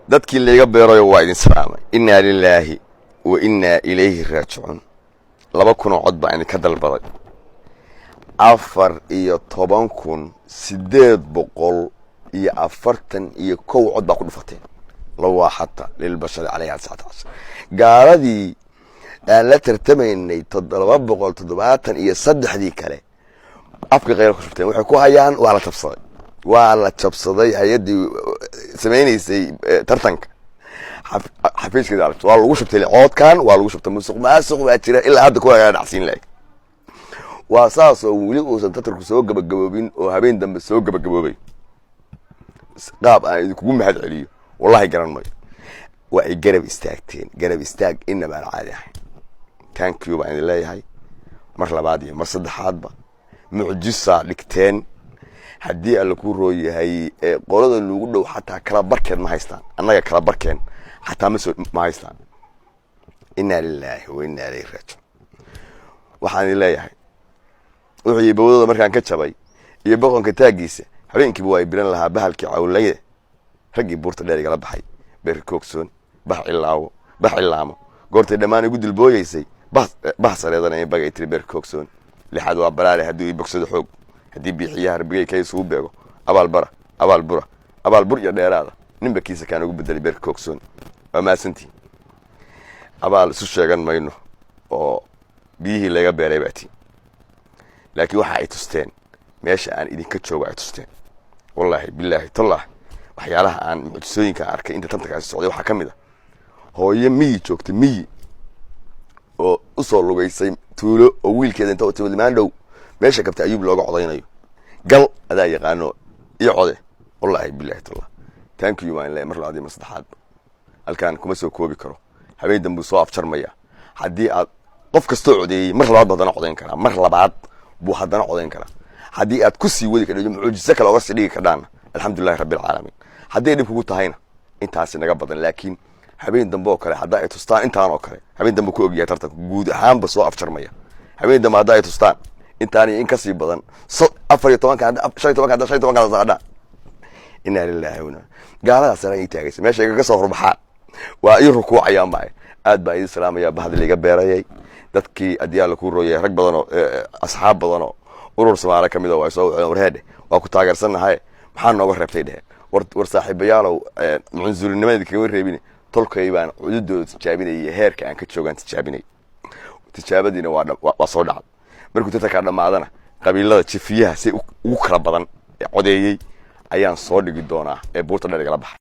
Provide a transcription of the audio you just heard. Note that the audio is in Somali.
Dadkii layga beerayo waa idin salaamay. Innaa lilaahi wa innaa ilayhi raajicuun. 2000 oo cod baa idinka dalbaday. 14,841 cod baa ku dhufateen. Lawaaxata lilbashari calayha 19. Gaaladii aan la tartamaynay 773-dii kale afka kheyr ku shubteen. Waxay ku hayaan waa la jabsaday, waa la jabsaday. Hay-addii samaynaysay tartanka xafiiskeeda waa lagu shubtay coodkan, waa lagu shubtay. Musuq maasuq baa jira ilaa hadda kuwa kala dhacsiin laeg. Waa saasoo weli uusan tartanku soo gabagaboobin oo habeen dambe soo gabagaboobay. Qaab aan idinkugu mahad celiyo wallahi garan mayo. Waa ay garab istaagteen, garab istaag inaba aan caadi ahayn. Thank you baan idin leeyahay mar labaad iyo mar saddexaadba. Mucjisaa dhigteen. Haddii Alla kuu roo yahay, qolada lagu dhow xataa kala barkeed ma haystaan. Annaga kala barkeen xataa ma soo ma haystaan. Innaa lilaahi wa innaa ilayhi raajicuun. Waxaan idin leeyahay, wuxuu bawdada markaan ka jabay iyo boqonka taaggiisa, habeenkiiba waa ay bilan lahaa bahalkii cawlayde. Raggii buurta dheer igala baxay, beer koogsoon, bah cilaawo, bah cilaamo, goortay dhammaan igu dilbooyeysay, bah sareedana in bagay tiri. Beer koogsoon lixaad waa balaale. Haddii ii bogsado xoog, haddii biixiyaha rabigay ka isugu beego, abaal bara, abaal bura, abaal bur iyo dheeraada, ninba kiisa kaan ugu bedelay. Beer koogsoon, waa mahadsantihin. Abaal isu sheegan mayno oo biyihii laga beeray baa tiin, laakiin waxa ay tusteen meesha aan idinka joogo ay tusteen. Wallaahi, bilaahi, tallah, waxyaalaha aan mucjisooyinka arkay inta tartankaasi socday waxaa ka mid a hooyo miyi joogtay, miyi oo usoo lugaysay tuulo, oo wiilkeeda inta timid maandhow meesha kabta Ayuub looga codaynayo, gal adaa yaqaano iyo code. Wallaahi, bilahi, tallah, thank you baan leeyahay mar labaad iyo mar saddexaad. Halkaan kuma soo koobi karo. Habeen dambu soo afjarmaya. Haddii aad qof kastoo codeeyey mar labaad buu haddana codayn karaa, mar labaad buu haddana codayn karaa. Haddii aad ku sii wadi kadho, mucjiso kale oga sii dhigi kardhaana, alxamdulilahi rabbi alcaalamiin. Hadday dhib kugu tahayna, intaasi naga badan. Laakiin habeen dambe oo kale hadda ay tustaan intaan oo kale, habeen dambe ku ogyahay tartanka guud ahaanba soo afjarmaya. Habeen dambe hadda ay tustaan intaan iyo in kasii badan, so 14-ka, 15-ka, 15-ka saadha. Inaa lillahi wa gaaladaas sana ii taagaysa meesha igaga soo horbaxaan, waa ii rukuucayaan. Baa aad baan idin salaamaya. Bahdi liiga beerayay, dadkii haddii Alla kuu rooyay, rag badanoo asxaab badanoo urur Soomaali ka mid a waa soo waceen. Warheedhe, waa ku taageersannahay, maxaa nooga reebtay dheheen. War saaxiibayaalow, cunsurinimada kagama reebin. Tolkay baan cududooda tijaabinayay, heerka aan ka joogaan tijaabinay. Tijaabadiina waa soo dhacday. Markuu tartankaa dhammaadana, qabiilada jifiyaha si ugu kala badan ee codeeyey ayaan soo dhigi doonaa ee buurta dheer igala baxay.